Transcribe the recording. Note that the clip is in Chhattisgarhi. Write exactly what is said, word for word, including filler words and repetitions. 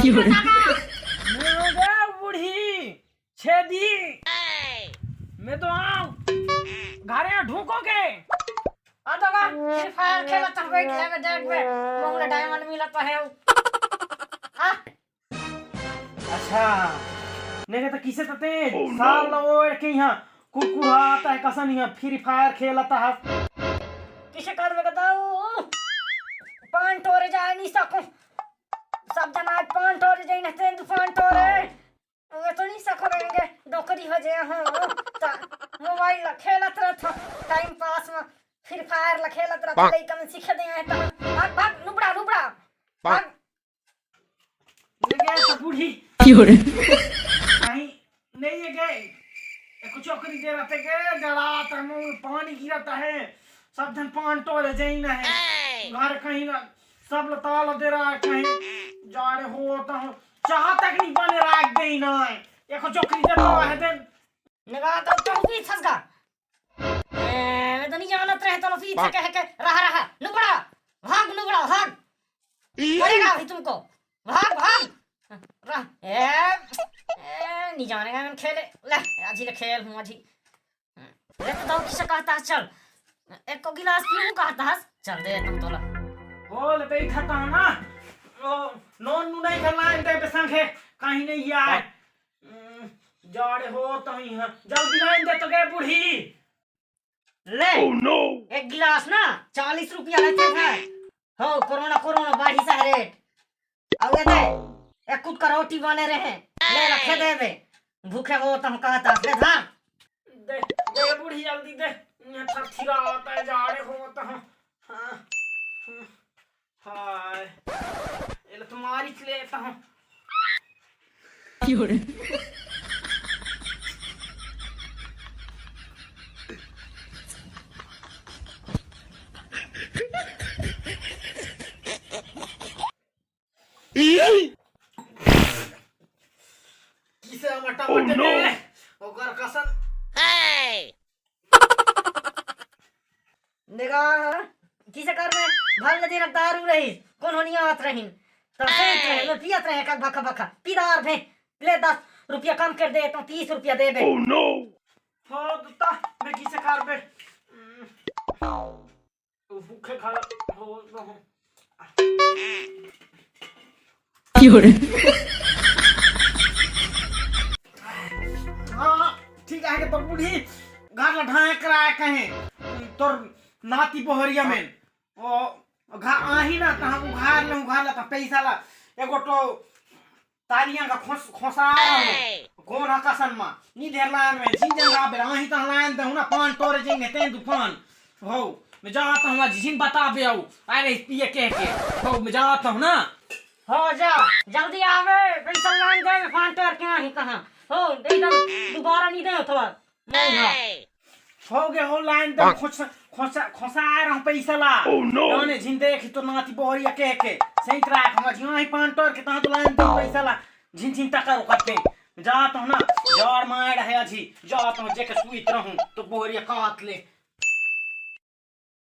मैं हो गया बूढ़ी छेदी। मैं तो आऊं घरे ढूंढो के। आ तो का फ्री फायर खेलत हवे, खेले में देख बे, मोला डायमंड मिलत हे। आ, अच्छा, नहीं तो किसे तते साल ओढ़ के यहाँ कुकुर आता है, कसन यहाँ फ्री फायर खेलता है। किसे कर में बताओ, पान टोरे जाए नहीं सको, सब जना आज पान टोरे जाए, नहीं तो पान टोरे। वो तो नहीं सको रहेंगे, डोकरी हो जाए हो, ता मोबाइल ला खेलत रहत हो, टाइम पास में फ्री फायर ला खेलत रहत हो, लइका मन सीखे दे हैं तो। भाग, भाग, नुबड़ा, नुबड़ा, भाग। ले गए तो बूढ़ी। नहीं, नहीं ये गए। ये कुछ चोकरी दे रहते के, जरा तमो पानी गिरता है, सब धन पान टोरे जाई ना है। घर कहीं ना, सब लताल दे रहा है कहीं, जाड़े हो तो हो, चाह तक नहीं बने राख दे ना है। ये कुछ चोकरी दे तो है दिन। लगा तो तुम भी फंस गा। ए, मैं तो नहीं जानत रहे, तो लफी से कह के रहा, रहा, नुबड़ा, भाग नुबड़ा, भाग। पड़ेगा अभी तुमको। भाग, भाग। रह, ए, ए, नहीं जानेगा हम खेले। ले, आज ही ले खेल हूँ आज ही। ले तो दो किसे कहता है, चल। एक को गिलास पीऊँ कहता है, चल दे तुम तोला। ओ, ले बैठा था ना। ओ, नॉन नू नहीं करना, इनके पे संग है, कहीं नहीं यार। हम्म, जाड़े हो तो ही है। जल्दी लाइन दे तो गए बूढ़ी। ले, एक गिलास ना चालीस रुपया लेते थे। हो, कोरोना, कोरोना, बाढ़ी सा रेट। अब ये दे, एक कुट का रोटी बने रहे। ले, रखे दे बे। भूखे हो तो हम कहता, ले धर। दे, दे बूढ़ी, जल्दी दे। ये थरथिरा आता है, जाड़े हो तो हम। हाँ, हाँ। हाय। ये ले तुम्हारी लेता हूँ। किसे मटा मटे दे, ओकर कसन। देखा, किसे कर में भल नदी रख दारू रही, कौन होनी आवत रही। तब से रहे, मैं पियत रहे, का भखा भखा, पीदार भे, ले दस रुपया कम कर दे, तो तीस रुपया दे बे। हो दुता, मैं किसे कर बे। भूखे खा हो, हो। हाँ, ठीक है, तो बूढ़ी घर ला ढांक कराया कहे, तोर नाती बोहरिया में। ओ, घा-, आही ना, तहाँ उघार ले, उघार ले, त पैसा ला, एगो तो तारियां का खोस-, खोसा रहो। कौन हा कसन मा? नी देर लान में, जिन जंगा बेला, आही तहाँ लान दे, ना पान टोरे जिन ने तें दुकान। हो, मैं जाता हूँ, आज जिन बता बे आओ। अरे, पिए के के। हो, मैं जाता हूँ ना। हो, जा, जल्दी आवे, पैसा लान दे, पान टोर के आही कहाँ। हो, एकदम दोबारा नहीं दे थोड़ा। नहीं, हाँ। हो गए हो लाइन दे, खोसा, खोसा, खोसा आ रहा हूँ पैसा ला। Oh, no। जाने जिन देख तो नाती बोहरिया कह के। सही तरह हम जियो ही पान टोर के तहाँ तो लाइन दे पैसा ला। झिन झिन टकर करते। जात हूँ ना, जड़ मार है अजी। जात हूँ जे के सुइत रहूँ, तो बोहरिया काट ले।